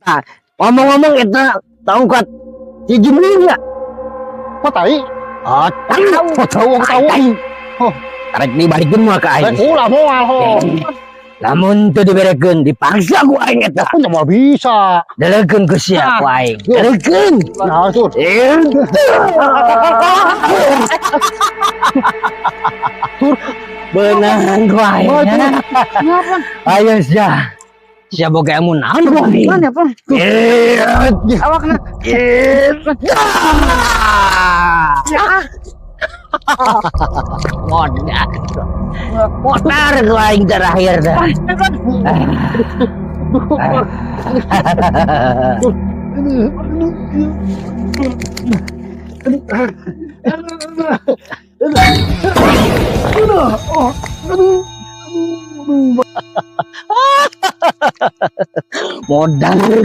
Nah, ngomong-ngomong eta tongkat si Jumli ya? Kok tai? Oh, tahu. Oh, tahu, aku tahu. Tai. Oh. Tarik dibalikeun mah ka aing. Ulah moal ho. Lamun teu diberekeun dipaksa ku aing eta. Aku moal bisa. Delekeun ku sia ku aing. Delekeun. Nah, tur. Tur. Beunang ku aing. Ayo sia. Sia boga ilmu naon ku aing? Pelan ya, pelan. Awakna. Modar. Modar ku aing terakhir dah. Modar.